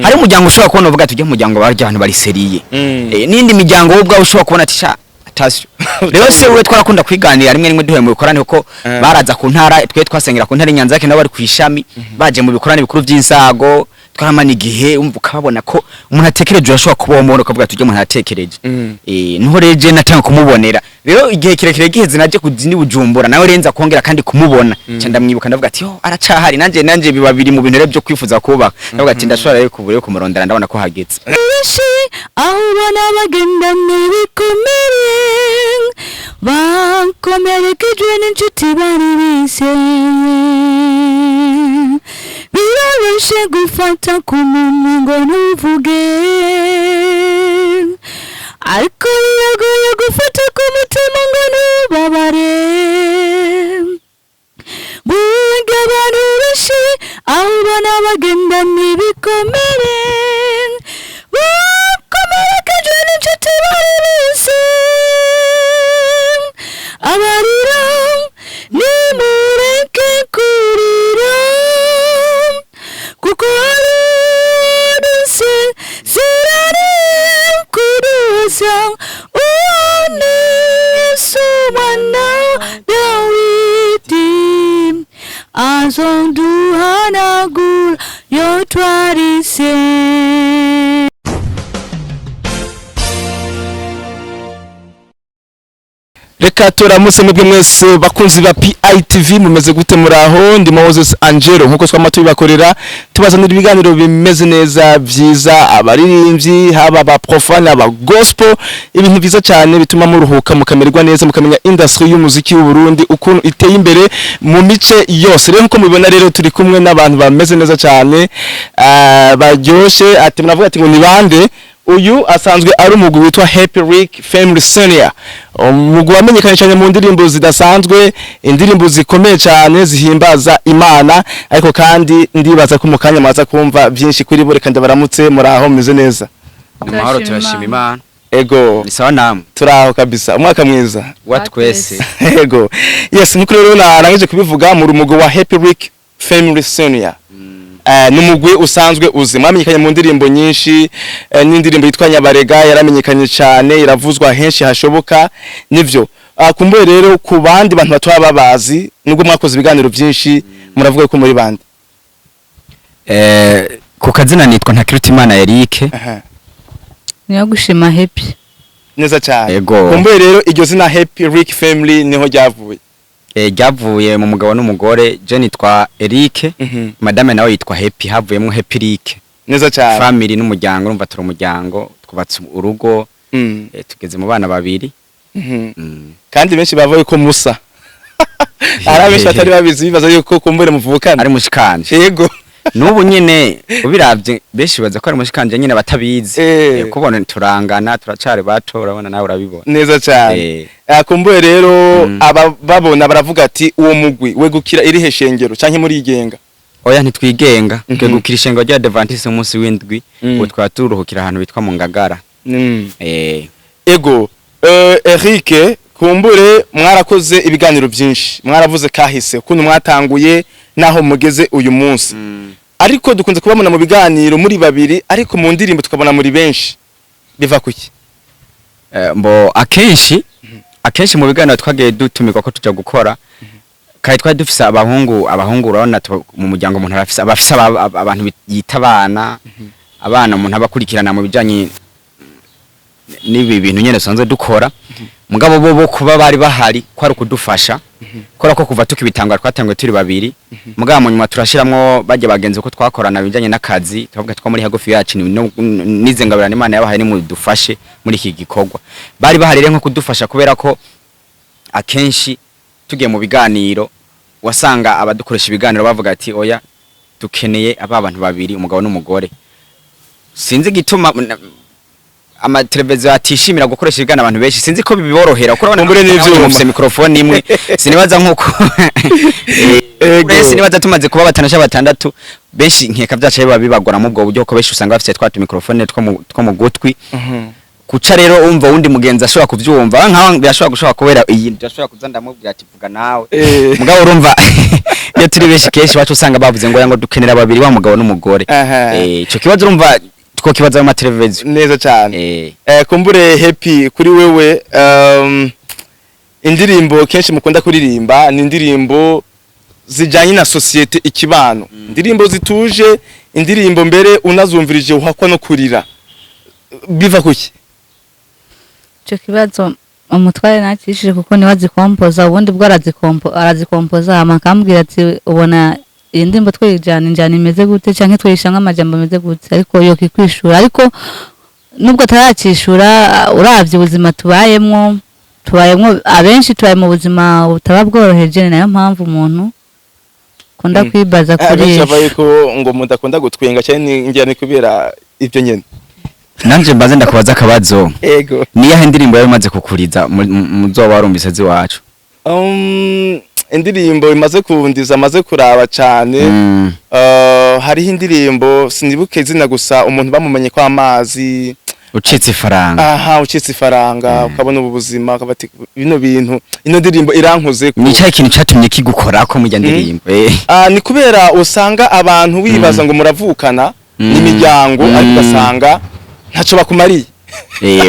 Hari umuryango ushobora kubona uvuga ati ujya umuryango barya abantu bari sérieux. N'indi miryango wowe ubwawe ushobora kubona ati sha attention. Rero se we twarakunda kwiganira rimwe rimwe duhuye mu bikorane, kuko baraza ku ntara, twe twasengera ku ntara y'Inyanza, nabo bari ku ishami, baje mu bikorane bikuru by'insago. Twaramana igihe umva ukababona ko umuntu atekereje, urashobora kuba wamubona ukavuga ati ujya umuntu aratekereje. Niho rero je natanga kumubonera. Rero igihe kirekire giheze, naje kuzindi Bujumbura, nawe renza kongera kandi kumubona, nca ndamwibuka, ndavuga ati yo aracahari. Nanje biba biri mu bintu rero byo kwifuza kubaka. Ndavuga ati ndashobora rero kubure kumurondera, ndabona ko hageze. Benshi aho ubona bagendana ibikomere, bakomerekejwe n'inshuti bari bizeye. Biroroshe gufata ku muntu ngo ntuvuge, ariko biragoye gufata ku mutima ngo ntubabare. Burya abantu benshi aho ubona bagendana ibikomere, bakomerekejwe n'inshuti bari bizeye. Abarira nimureke kurira, kuko hari zirari kuduza. Uwo ni Yesu mwana Dawidi, azoduhanagura yo twarize. Reka turamutse mwebwe mwese bakunzi ba PITV. Mumeze gute? Muraho? Ndi Moses Angelo. Nkuko twama tubibakorera, tubazanira ibiganiro bimeze neza byiza, abaririmbyi haba aba profane, aba gospel, ibintu byiza cyane bituma muruhuka, mukamererwa neza, mukamenya industry y'umuziki w'u Burundi ukuntu iteye imbere mu mice yose. Rero nkuko mubibona rero, turi kumwe n'abantu bameze neza cyane, baryoshe. Ati muravuga ati ngo ni bande? Uyu asanzwe ari umugwi witwa Happy Rick Family Senior, umugwi wamenyekanye cyane mu ndirimbo zidasanzwe, indirimbo zikomeye cyane zihimbaza Imana. Ariko kandi ndibaza ko mu kanya maza kumva byinshi kuri bo. Reka ndabaramutse. Muraho, meze neza? Amahoro, turashima Imana. Ego. Ni sawa namwe? Turaho kabisa, umwaka mwiza. Wa twese. Ego, yes. Nkuko rero narangije kubivuga, mu rumugwi wa Happy Rick Family Senior, ni umugwi usanzwe uzi, mwamenyekanye mu ndirimbo nyinshi, n'indirimbo yitwa Nyabarega yaramenyekanye cyane, iravuzwa henshi hashoboka. Nivyo. Kumbuye rero ku bandi bantu batoya babazi, nubwo mwakoze ibiganiro byinshi, muravuga ko muri bande? Ku kazina nitwa Ntakirutimana Eric. Niyo gushima Happy. Neza cyane. Ego. Kumbuye rero iryo zina Happy Rick Family niho ryavuye? Ryavuye mu mugabo n'umugore. Je nitwa Eric, madame nawe yitwa Happy, havuyemo Happy Rick Neza cyane. Family n'umuryango, urumva turi umuryango, twubatse urugo, tugeze mu bana babiri. Kandi benshi bavuye ko musa, hari abenshi batari babizi bibaza yuko kumbure muvukana. Ari mushikanje. Yego. N'ubu nyene ubiravye benshi baza ko ari mushikanje nyene batabizi. Kubona turangana, turacari bato, urabona nawe urabibona. Neza cyane. Kumbuye rero aba babona baravuga ati uwo mugwi wegukira irihe shengero canke muri igenga? Oya, ntitwigenga. Twegukira ishengo rya Adventiste umunsi w'indwi. Ubu twaba turuhukira ahantu bitwa mu Ngagara. Ego, Eric, kumbure mwarakoze ibiganiro byinshi, mwaravuze kahise ukuntu mwatanguye naho mugeze uyu munsi, ariko dukunze kubabona mu biganiro muri babiri, ariko mu ndirimbo tukabona muri benshi. Biva kuki? Mbo akenshi mu biganiro twagiye dutumirwa ko tuja gukora, kare twari dufise abahungu. Abahungu urabona mu muryango umuntu arafise abafise abantu yita abana. Abana umuntu aba akurikirana mu bijanye n'ibi bintu nyene dusanzwe dukora. Mugabo bo kuba bari bahari kwari ukudufasha, kubera ko kuva tukibitangura twatanguye turi babiri. Mugabo mu nyuma turashiramwo bajya bagenzi ko twakorana bijanye n'akazi, tukavuga two muri hagufi yacu nize ngabirana Imana yabahaye, nimudufashe muri iki gikorwa. Bari bahari rero nko kudufasha, kubera ko akenshi tugiye mu biganiro wasanga abadukoresha ibiganiro bavuga ati oya, dukeneye aba bantu babiri, umugabo n'umugore. Sinzi igituma amateleviziyo atishimira gukoresha ibiganiro abantu benshi, sinzi ko biborohera kuko urabona Kumbure n'ivyuma. mufise microphone imwe, sinibaza nkuko Ego. sinibaza tumaze kuba batanu canke batandatu, benshi nkeka vyaca biba bibagora mu ubwo buryo, ko benshi usanga bafise twa microphone two mu gutwi. Kuca rero umva wundi mugenzi ashobora kuvyumva nkaho birashobora gushobora kubera iyi ndashobora kuza ndamubwira ati vuga nawe. Mugabo urumva Iyo turi benshi, kenshi wacu usanga bavuze ngo dukenera babiri, wa mugabo n'umugore. Ico kibazo urumva twokibaza mu mateleviziyo. Neza cyane. Kumbure Happy, kuri wewe, indirimbo kenshi mukunda kuririmba ni indirimbo zijanye na société, ikibano, indirimbo zituje, indirimbo mbere unazumvirije uhakwa no kurira. Biva kuki? Ico kibazo umutware nakishije, kuko niwe azikompoza. Ubundi bwo arazikompoza, hama akambwira ati: "Ubona iyi ndirimbo twayijana injyana imeze gute, canke twayishamwo amajambo ameze gute?" Ariko yo kikwishura, ariko nubwo ataracishura, uravye ubuzima tubayemwo, abenshi tubaye mu buzima butaba bworoheje. Ni nayo mpamvu umuntu akunda kwibaza kuri Abenshi ico. bavuga yuko ngo mudakunda gutwenga cyane, ngira ni kubera ibyo nyene. Nanje mbaze ndakubaza akabazo. Ego. Niyahe ndirimbo yawe imaze kukuriza muzoba warumvise ziwacu? Indirimbo imaze kundiza, amaze kuraba cyane, hariho indirimbo, sinibuke izina gusa, umuntu bamumenye ko amazi Ucitse ifaranga. Aha, ucitse ifaranga, ukabona ubu buzima, ukaba ati bino bintu, ino ndirimbo irankoze ko. Ni cyahe kintu catumye kigukorako mujya ndirimbo? Ah, ni kubera usanga abantu wibaza ngo muravukana n'imiryango, ariko ugasanga ntaco bakumariye.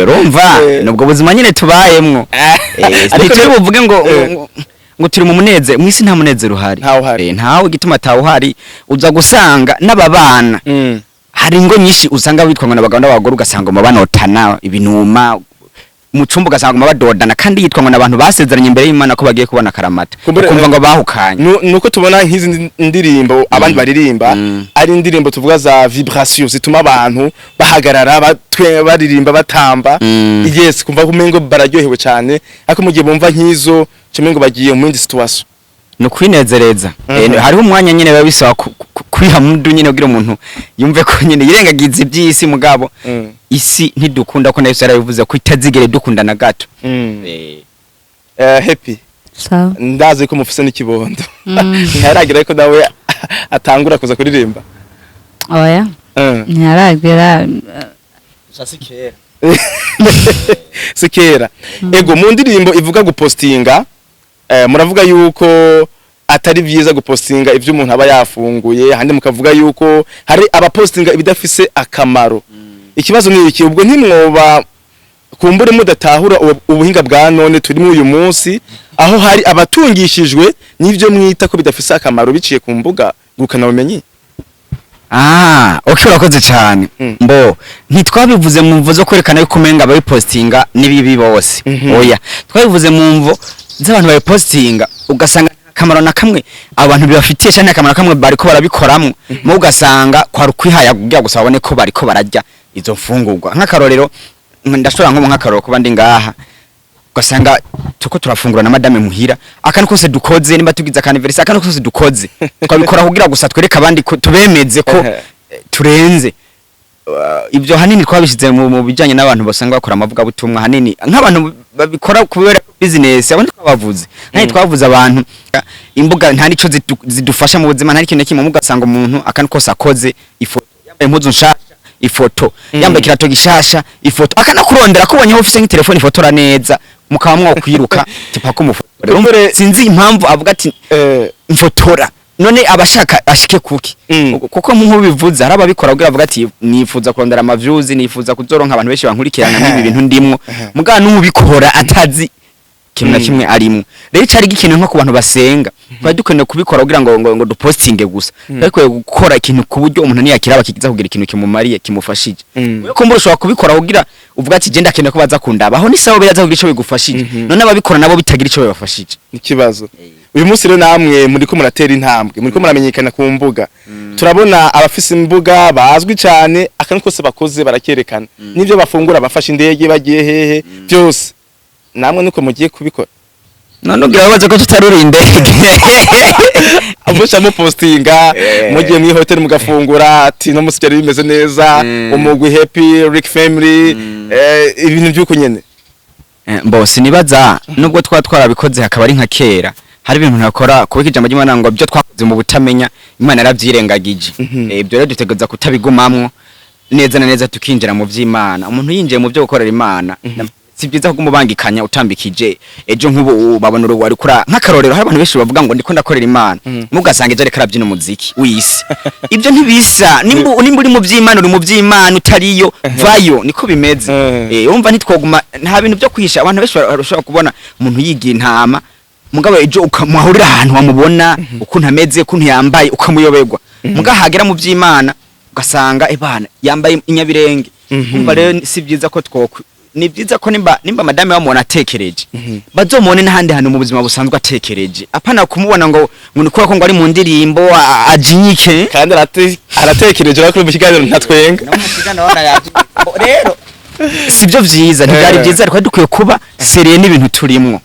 Urumva, nubwo buzima nyine tubayemwo. Ariko ntituri buvuge ngo ngo turi mu munezero. Mw'isi nta munezero uhari. Ntawe uhari. Ntawe. Igituma atawuhari, uza gusanga n'ababana, hari ingo nyinshi usanga bitwa ngo n'abagabo n'abagore, ugasanga ngo banotana ibinuma mu cumba, ugasanga ngo badodana, kandi yitwa ngo n'abantu basezeranye imbere y'Imana ko bagiye kubona karamata, ukumva ngo bahukanye. Nuko tubona nk'izi ndirimbo abandi baririmba, ari indirimbo tuvuga za vibration, zituma abantu bahagarara, baririmba, batamba. Yes, kumva ko umengo bararyohewe cyane, ariko mu gihe bumva nk'izo umengo bagiye mu yindi situation. Ni ukwinezereza. Hariho umwanya nyine biba bisaba kwiha mudu nyine, kugira umuntu yumve ko nyine yirengagiza iby'isi. Mugabo isi ntidukunda, ko na Yesu yarabivuze ko itazigere dukunda na gato. Happy, Sawa. ndazi ko mufise n'ikibondo. Ntiharagira ko nawe atangura kuza kuririmba? Oya, ntiharagera. Si kera. Ego, mu ndirimbo ivuga gupostinga, muravuga yuko atari byiza gupostinga ivyo umuntu aba yafunguye, handi mukavuga yuko hari abapostinga ibidafise akamaro. Ikibazo ni iki: ubwo ntimwoba kumbure mudatahura ubuhinga bwa none turimo uyu munsi, aho hari abatungishijwe n'ivyo mwita ko bidafise akamaro biciye ku mbuga ngurukana bumenyi? Ah, okay, urakoze cyane. Mbo ntitwabivuze mu mvo zo kwerekana yuko umenga ababipostinga n'ibibi bose. Oya, twabivuze mu mvo z'abantu babipostinga, ugasanga nta kamaro na kamwe abantu bibafitiye, cyane akamaro kamwe bariko barabikoramwo, mu ugasanga kwari ukwihaya kugira gusa babone ko bariko bararya izo mfungurwa. Nk'akarorero, ndashobora nko nk'akarorero kuba ndi ngaha, ugasanga tuko turafungura na madame muhira, akantu kose dukoze, nimba tugize anniversaire, akantu kose dukoze twabikora kugira gusa twereke abandi ko tubemeze ko turenze. Ibyo hanini twabishyize mu bijyanye n'abantu basanga bakora amavugabutumwa, hanini nk'abantu babikora kubera business. Abo twabavuze nk'aho twavuze abantu imbuga nta nico zidufasha mu buzima, nta n'ikintu na kimwe. Ugasanga umuntu akantu kose akoze, ifoto, yambaye impuzu nshasha, ifoto, yambaye ikirato gishasha, ifoto, akanakurondera kubonye aho ufise nk'itelefone ifotora neza, mukaba mwokwiruka tipa kumufotora. Sinzi impamvu avuga ati mfotora. None abashaka ashike kuki? Kuko nk'uko bivuze, hari ababikora kugira avuga ati: "Nifuza kurondera ama views, nifuza kuzoronka abantu benshi bankurikirana n'ibi bintu ndimwo." Mugabo n'ubikora atazi ikintu na kimwe arimwo. Rero icari gikenewe nko ku bantu basenga, twari dukeneye kubikora kugira ngo dupostinge gusa, ariko gukora ikintu ku buryo umuntu niyakira bakigiza kugira ikintu kimumariye, kimufashije. Wewe kumbura ushobora kubikora kugira uvuga ati: "Je ndakeneye ko baza kundaba." Aho ni sawa, biraza kugira ico bigufashije. None ababikora nabo bitagira ico bibafashije? Ikibazo uyu munsi rero, namwe muriko muratera intambwe, muriko muramenyekana ku mbuga. Turabona abafise imbuga bazwi cyane, akantu kose bakoze barakerekana, n'ibyo bafungura, bafashe indege bagiye hehe, byose. Namwe nuko mugiye kubikora? None ubwira babaza ko tutarura indege? Muca mupostinga mugiye muri hoteli mugafungura, ati: "No musi byari bimeze neza." Umugwi Happy Rick Family, ibintu by'uko nyene. Mbo sinibaza, nubwo twa twarabikoze hakaba ari nka kera, hari ibintu ntakora kubika. Ijambo ry'Imana ngo byo twakoze mu butamenya, Imana yaravyirengagije. Ibyo rero dutegereza kutabigumamwo neza na neza, tukinjira mu vy'Imana. Umuntu yinjiye mu byo gukorera Imana. Si byiza kuguma utambikije. Ejo nk'ubu babona uru wari kura nk'akarorero, hari abantu benshi bavuga ngo ndiko ndakorera Imana, mugasanga ejo ariko arabyina umuziki w'isi. Ibyo ntibisa. Nimba uri mu by'Imana, uri mu by'Imana, utariyo vayo, niko bimeze. Urumva ntitwoguma, nta bintu byo kwihisha. Abantu benshi barashobora kubona umuntu yigira intama, mugabo ejo ukamuhurira ahantu wamubona ukuntu ameze, ukuntu yambaye, ukamuyoberwa. Mugabo hagera mu by'Imana ugasanga ebana yambaye inyabirenge. Umva rero, si byiza ko twokwe, ni byiza ko nimba madame bamubona atekereje, bazomubone n'ahandi hantu mu buzima busanzwe atekereje, apana kumubona ngo ni kubera ko ngo ari mu ndirimbo ajinyike. Kandi aratekereje, ariko mu kiganiro ntatwenga. No mu kiganiro urabona yajinyitse. Rero sibyo vyiza, ntibyari byiza, ariko dukwiye kuba sérieux n'ibintu turimwo.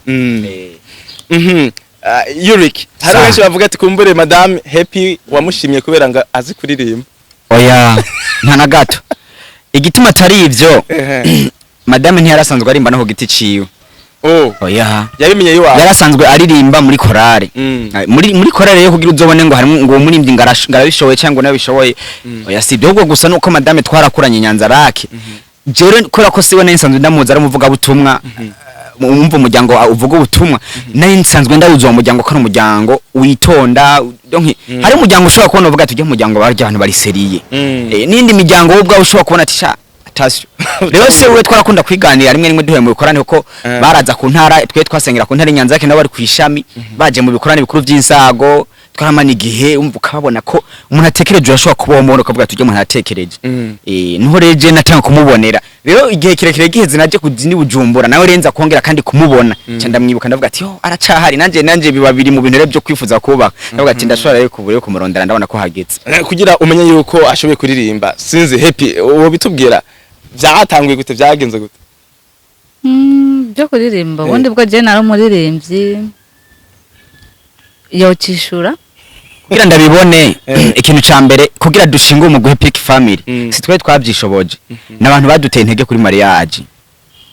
Yurik, hari Sa. benshi bavuga ati kumbure madame Happy wamushimye kubera ngo azi kuririmba. Oya, nta na gato. Igituma atari ivyo, madame ntiyarasanzwe arimba no ku giti ciwe. Oh. Oya. Yabimenye iwawe? Yarasanzwe aririmba muri korale. Muri korale rero, kugira uzobone ngo harimo ngo umuririmbyi ngo arabishoboye cyangwa ngo nabishoboye, oya, si ibyo. Ahubwo gusa nuko madame twarakuranye Nyanza Rake, jewe kubera ko siwe nari nsanzwe ndamuzi ari umuvugabutumwa, umva umuryango uvuga ubutumwa, nari nsanzwe ndawuzi uwo muryango ko ari umuryango witonda. Donc hari umuryango ushobora kubona uvuga ati ujya muryango barya abantu bari sérieux. N'indi miryango wowe ubwawe ushobora kubona ati sha attention. Rero se we twarakunda kwiganira rimwe rimwe duhuye mu bikorane, kuko baraza ku ntara, twe twasengera ku ntara y'Inyanza Rake, nabo bari ku ishami, baje mu bikorane bikuru by'insago, twaramana igihe. Umva, ukababona ko umuntu atekereje, urashobora kuba wamubona ukavuga ati ujya umuntu aratekereje. Niho rero je natanga kumubonera. Rero igihe kirekire giheze, naje kuzini Bujumbura, nawe renza kongera kandi kumubona, nca ndamwibuka, ndavuga ati yo aracahari. Nanje biba biri mu bintu rero byo kwifuza kubaka, ndavuga ati ndashobora rero kubure kumurondera, ndabona ko hageze. Kugira umenye yuko ashoboye kuririmba, sinzi Happy uwo bitubwira, byatanguye gute, byagenze gute? Byo kuririmba, ubundi bwo je nari umuririmbyi yocishura. Kugira ndabibone, ikintu ca mbere kugira dushinge umugwi Happy Family, si twe twabyishoboje, n'abantu baduteye intege kuri mariage.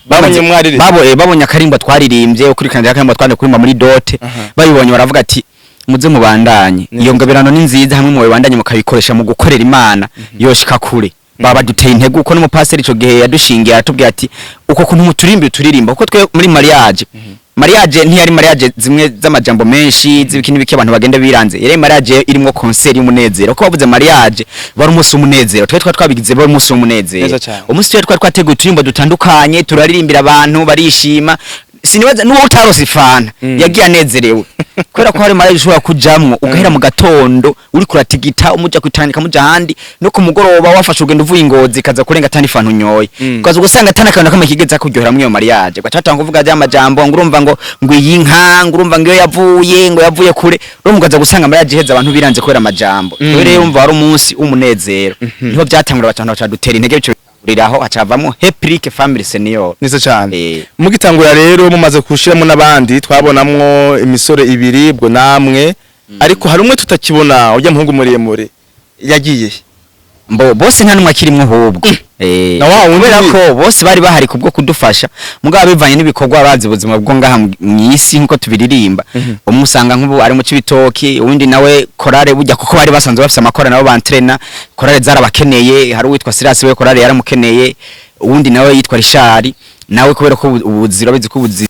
Babonye mwaririmba. Babonye akarimbo twaririmbye, ukurikirana akarimbo twande kuririmba muri dot, babibonye baravuga ati muze mubandanye, iyo ngabirano ni nziza, hamwe mu bibandanye mukabikoresha mu gukorera Imana yoshika kure. Baba baduteye intege, uko n'umupasiteri ico gihe yadushingiye aratubwira ati uko kuntu muturimbi turirimba, kuko twe muri mariage ntiyari mariage zimwe z'amajambo menshi z'ibiki n'ibiki abantu bagenda biranze, yari mariage irimwo concert y'umunezero, kuko bavuze mariage bari umunsi w'umunezero, twe twabigize bari umunsi w'umunezero. Neza cane. Umunsi twe twari twateguye uturimbo dutandukanye, turaririmbira abantu barishima, sinibaza n'uwo utarose ifana yagiye anezerewe, kubera ko hari mariage ushobora kujamwo ugahera mu gatondo uri kuratigita, umuja kwitandika, muja ahandi, no ku mugoroba wafashe urugendo uvuye Ingozi kaza kurenga atani fanta unyoye, ukaza ugasanga atani akantu kamwe kigeze kuryohera muri iyo mariage. Gaca batanga kuvuga rya majambo ngo urumva ngo iyi nka, ngo urumva ngo iyo yavuye, ngo yavuye kure, urumva ukaza gusanga mariage iheze abantu biranze kubera amajambo. Rero urumva wari umunsi w'umunezero, niho byatangura batanu baca dutera intege, bico bitanguriraho, hacavamo Happy Family Senior. Neza cyane. Mugitangura rero, mumaze kushiramo n'abandi, twabonamwo imisore ibiri, ubwo namwe, ariko hari umwe tutakibona, ujya muhungu muremure yagiye he? Mbo bose nta numwe akirimwo ahubwo. Na wa wundi? Kubera ko bose bari bahari kubwo kudufasha, mugabo bivanye n'ibikorwa, bazi ubuzima bwo ngaha mw'isi nkuko tubiririmba, umwe usanga nk'ubu ari mu Cibitoki, uwundi nawe korale burya, kuko bari basanzwe bafise amakora nabo bantrena, korale zarabakeneye. Hari uwitwa Silas, we korale yaramukeneye, uwundi nawe yitwa Richard, nawe kubera ko ubuzi urabizi ko ubuzi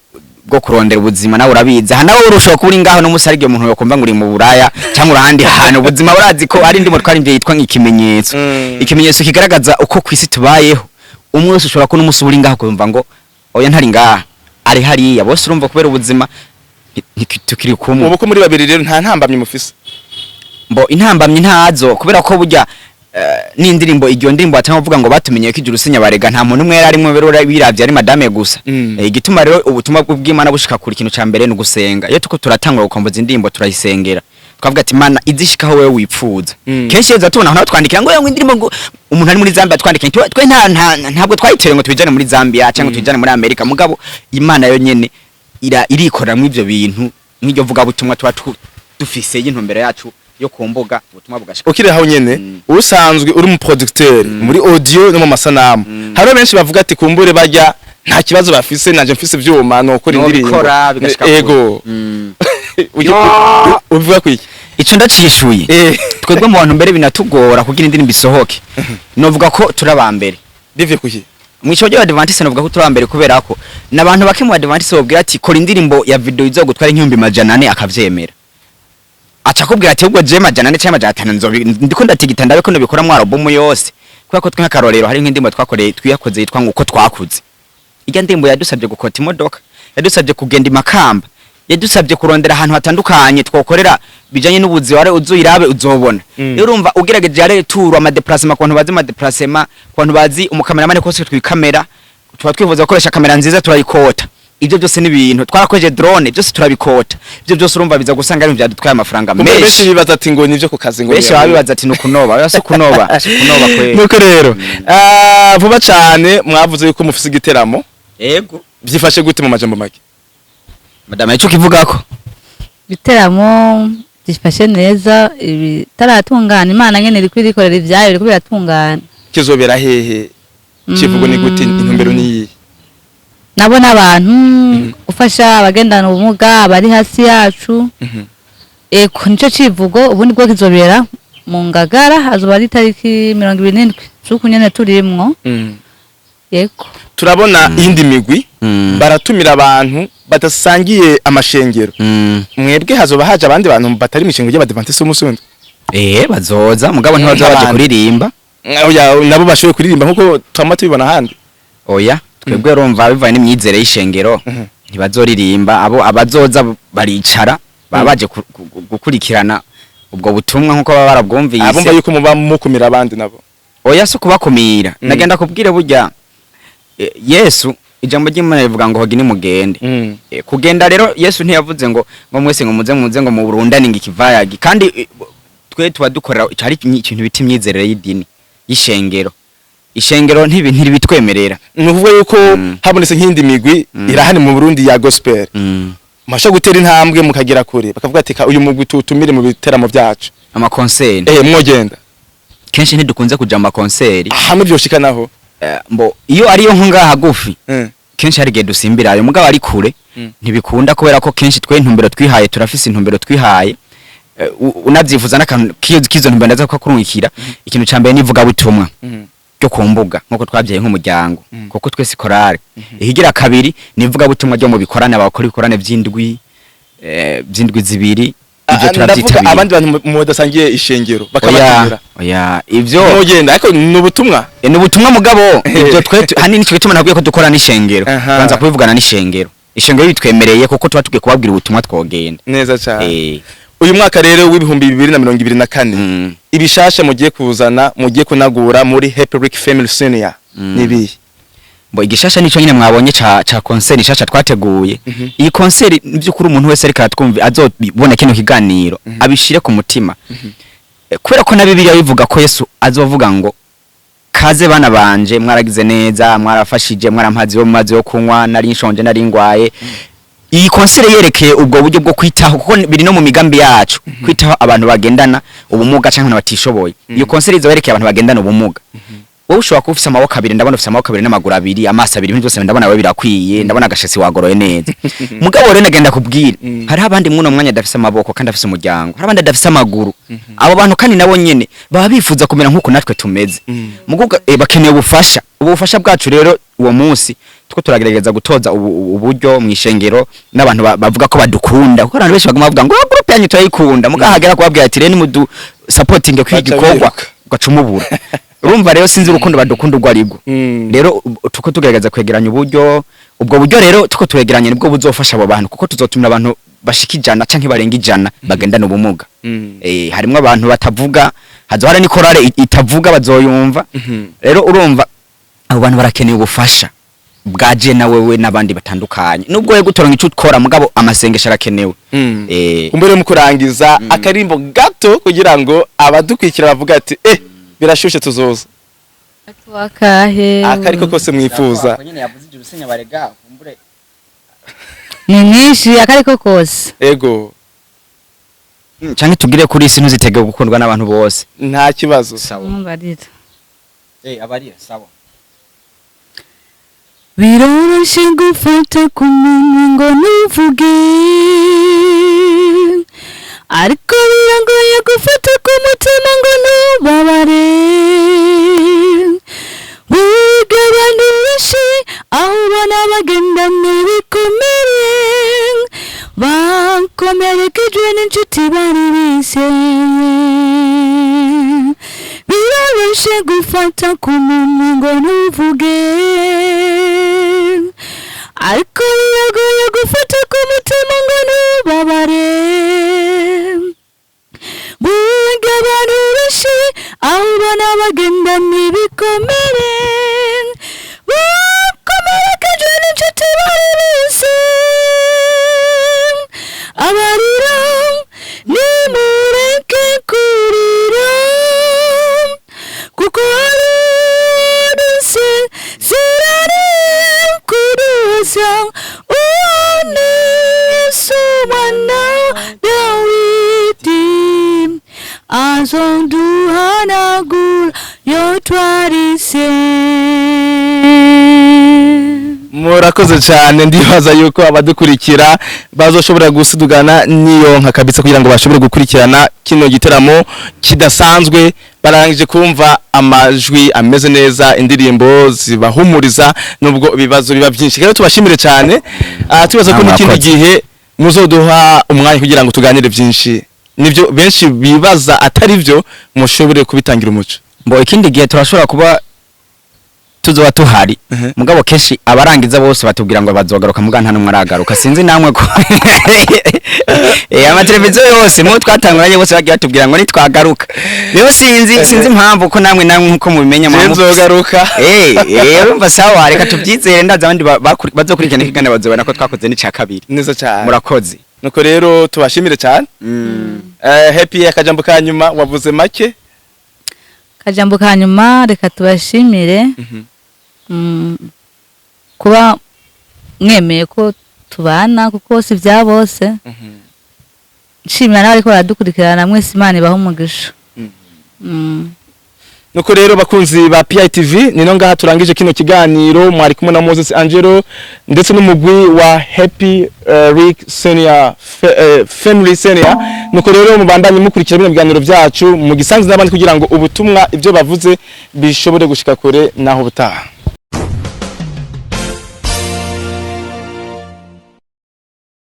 bwo kurondera ubuzima nawe urabizi, aha nawe urushobora kuba uri ngaho no musi hari igihe umuntu yokumva ngo uri mu Buraya cyangwa uri ahandi hantu. Ubuzima urazi ko ari ndimo twarimvye yitwa nk'ikimenyetso, ikimenyetso kigaragaza uko kwisi tubayeho. Umwe wese ushobora kubona umunsi uri ngaho kumva ngo oya ntari ngaha, ari hariya. Bose urumva kubera ubuzima ntitukiri kumwe. Ubu ko muri babiri rero nta ntambamye mufise? Mbo intambamyi ntazo, kubera ko burya n'indirimbo, iryo ndirimbo batanga kuvuga ngo batumenye ko ijuru sinyabarega, nta muntu umwe yari arimwo rero biravye, ari madame gusa. Igituma rero ubutumwa bw'Imana bushika kure, ikintu ca mbere ni ugusenga. Iyo tuko turatangura gukomboza indirimbo, turayisengera, twavuga ati Mana izishikaho wewe wipfuza. Kenshi iyo tubona aho twandikira ngo indirimbo, ngo umuntu ari muri Zambia twandikira, twe ntabwo twayitereye ngo tubijane muri Zambia cyangwa tubijane muri Amerika, mugabo Imana yo nyene ira irikorera mu ivyo bintu, nk'iryo vuga butumwa tuba dufise y'intumbero yacu yo ku mbuga, ubutumwa bugashika. Ukiri aho nyene, usanzwe uri mu producteur muri audio no mu masanamu, hariho benshi bavuga ati kumbure bajya nta kibazo bafise, nanje mfise ivyuma nokora indirimbo. Nobikora bigashika kure. Ego. Ubivuga kwiki? Ico ndacishuye. Twebwe mu bantu mbere binatugora kugira indirimbo isohoke, novuga ko turi aba mbere. Bivuye kuki? Mwico ryo Adventiste navuga ko turi aba mbere, kubera ko n'abantu bake mu Adventiste bobwira ati kora indirimbo ya video izogutwara 400,000, akavyemera, aca akubwira ati ubwo je 400 cyangwa 500 nzobi ndiko ndatigita ndabe ko ndabikora mu album yose. Kubera ko twe nk'akarorero hari nk'indirimbo twakoreye, twiyakoze, yitwa ngo uko twakuze. Irya ndirimbo yadusabye gukota imodoka, yadusabye kugenda imakamba, yadusabye kurondera ahantu hatandukanye twokorera bijanye n'ubuzi. Ware uzuyirabe uzobona. Rero urumva ugerageje yare turu ama déplacement, ku bantu bazi ama déplacement, ku bantu bazi umu cameraman, kose twikamera tuba twifuza gukoresha kamera nziza, turayikota. Ibyo byose ni ibintu twarakoresheje, drone byose turabikota. Ibyo byose urumva biza gusanga ari ibintu byadutwaye amafaranga Kumbe benshi menshi. Bibaza ati ngo nivyo ku kazi ngo Benshi baba bibaza ati nukunoba. Oya, si kunoba, si kunoba kweli. Nuko rero vuba cane mwavuze yuko mufise igiteramo. Yego. Byifashe gute mu majambo make? Madame, ico kivugako? Ibiteramo gifashe neza, ibitaratungana, Imana nyene iriko irikorera ivyayo, iriko biratungana. Kizobera hehe? Kivugo ni gute? Intumbero ni iyihe? Nabo n'abantu gufasha abagendana ubumuga abari hasi yacu. Eko nico civugo. Ubundi bwo kizobera mu Ngagara, hazoba ari itariki 27 z'uku nyene turimwo. Yego. Turabona iyindi migwi baratumira abantu badasangiye amashengero. Mwebwe hazoba haje abandi bantu batari mu ishengero ry'Abadiventiste b'umunsi w'indwi? Eh, bazoza, mugabo ntibazoba baje Nk'abandi. kuririmba. Oya, nabo bashoboye kuririmba nkuko twama tubibona ahandi. Oya, twebwe urumva bivanye n'imyizere y'ishengero, ntibazoririmba. Abo abazoza baricara, baba baje gukurikirana ubwo butumwa nkuko baba barabwumvise. Abumva yuko muba mukumira abandi nabo. Oya, si ukubakumira. Nagenda kubwire burya Yesu, ijambo ry'Imana rivuga ngo hogi nimugende. Kugenda rero, Yesu ntiyavuze ngo mwese ngo muze, muze ngo mu burundane ngo ikivayagi. Kandi twe tuba dukorera hari ikintu bita imyizerere y'idini y'ishengero. Ishengero ntibitwemerera. Ni ukuvuga yuko habonetse nk'indi migwi irahani mu Burundi ya gospel, mashobora gutera intambwe mukagera kure, bakavuga ati: "Uyu mugwi tuwutumire mu biteramo byacu." Ama concert. Mwogenda? Kenshi ntidukunze kuja mu ma concert. Hamwe byoshika naho? Mbo iyo ariyo nko ngaha hagufi, kenshi hari igihe dusimbirayo, mugabo ari kure ntibikunda, kubera ko kenshi twe intumbero twihaye, turafise intumbero twihaye. Unavyifuza n'akantu k'izo ntumbero ndaza kukurungikira. Ikintu ca mbere nivuga butumwa ryo ku mbuga nkuko twabyaye nk'umuryango, kuko twese korale. Ihigira kabiri nivuga butumwa ryo mu bikorane, abakora ibikorane vy'indwi 2, ivyo Ndavuga turavyitabira. abandi bantu mudasangiye ishengero Oya, bakabatumira. oya, ivyo Mwogenda, ariko ni ubutumwa. Ni ubutumwa, mugabo ibyo twe hanini nico gituma nabwiye ko dukora n'ishengero. Tubanza kubivugana n'ishengero, ishengero bitwemereye, kuko tuba tugiye kubabwira ubutumwa, twogenda. Neza cyane. Uyu mwaka rero w'2024, ibishasha mugiye kuzana, mugiye kunagura muri Happy Rick Family Senior nibihe? Mbo igishasha nico nyine mwabonye ca concert ishasha twateguye. Iyi concert by'ukuri umuntu wese ariko aratwumva azobona kino kiganiro abishire ku mutima. Kubera ko na Bibiliya bivuga ko Yesu azovuga ngo: "Kaze bana banje, mwaragize neza, mwarafashije, mwarampaze yo mazi yo kunywa, nari nshonje, nari ngwaye." Iyi concert yerekeye ubwo buryo bwo kwitaho, kuko biri no mu migambi yacu kwitaho abantu bagendana ubumuga canke abantu batishoboye. Iyo concert izoba yerekeye abantu bagendana ubumuga. Wowe ushobora kuba ufise amaboko abiri, ndabona ufise amaboko abiri n'amaguru abiri, amaso abiri, ibintu byose ndabona wewe birakwiye, ndabona agashesi wagoroye neza. Mugabo rero nagenda kubwira, hariho abandi mwuno mwanya adafise amaboko kandi afise umuryango, hari abandi adafise amaguru. Abo bantu kandi nabo nyene baba bifuza kumera nk'uko natwe tumeze. Muguga bakeneye ubufasha. Ubu bufasha bwacu rero, uwo munsi tuko turagerageza gutoza uburyo mu ishengero n'abantu bavuga ko badukunda, kuko abantu benshi baguma bavuga ngo: "Ah, groupe yanyu turayikunda," mugahagera kubabwira ati rero nimudu supporting Baca kwigikorwa, biruka. ugaca umubura. Urumva rero sinzi urukundo badukunda urwo aribwo. Rero tuko tugerageza kwegeranya uburyo. Ubwo buryo rero tuko turegeranya nibwo buzofasha abo bantu, kuko tuzotumira abantu bashika 100 canke barenga 100 bagendana ubumuga. Harimwo abantu batavuga, hazohara ni korale itavuga, bazoyumva. Rero urumva abo bantu barakeneye ubufasha bwaje na wewe n'abandi batandukanye, nubwo we gutoronka ico ukora, mugabo amasengesho arakenewe. Kumbere mu kurangiza, akarimbo gato kugira ngo abadukwikira bavuga ati: "Birashushe, tuzoza." Akahe? Akariko kose mwifuza. Ni nyinshi, akariko kose. Ego. Canke tugire kuri isi ntuzitege gukundwa n'abantu bose. Nta kibazo. Sawa. Mumbarira. Abarira sawa. Biroroshye gufata ku munwa ngo ntuvuge, ariko biragoye gufata ku mutima ngo ntubabare. Wiga abantu benshi. bagendana ibikomere, bakomerekejwe n'inshuti bari bizeye. Biroroshe gufata ku munwa ngo ntuvuge, ariko biragoye gufata ku mutima ngo ntubabare. Burya abantu benshi aho ubona bagendana ibikomere, bakomerekejwe n'inshuti bari bizeye. Abarira, nimureke kurira, kuko hari zirari kuduza. Uwo ni Yesu mwana Dawidi, azoduhanagura yo twarize. Murakoze cyane. Ndibaza yuko abadukurikira bazoshobora gusidugana n'iyo nka kabisa kugira ngo bashobore gukurikirana kino giteramo kidasanzwe. Barangije kumva amajwi ameze neza, indirimbo zibahumuriza nubwo ibibazo biba byinshi. Rero tubashimire cyane. Tubaza ko n'ikindi Murakoze. gihe muzoduha umwanya kugira ngo tuganire byinshi, nibyo benshi bibaza atari byo, mushobore kubitangira umuco. Mbo ikindi gihe turashobora kuba tuzoba tuhari. Mugabo kenshi abarangiza bose batubwira ngo bazogaruka, muga nta numwe aragaruka. Sinzi namwe ko amateleviziyo yose mu twatanguranye bose bagiye batubwira ngo nitwagaruka. Rero sinzi impamvu ko namwe nkuko mubimenya Je nzogaruka. Urumva, sawa, reka tubyizere. Ndaza abandi bazokurikirana ikiganiro bazobona ko twakoze n'ica kabiri. Neza cyane. Murakoze. Nuko rero tubashimire cyane. Happy, akajambo ka nyuma, wavuze make. Kajambo ka nyuma, reka tubashimire kuba mwemeye ko tubana, kuko si bya bose. Nshimira n'abariko baradukurikirana mwese, Imana ibahe umugisha. Nuko rero bakunzi ba PITV, nino ngaha turangije kino kiganiro. Mwari kumwe na Moses Angelo ndetse n'umugwi wa Happy Rick Senior Family Senior. Nuko rero mubandanye mukurikira bino biganiro byacu mu gisanzwe n'abandi kugira ngo ubutumwa ibyo bavuze bishobore gushika kure. Naho butaha.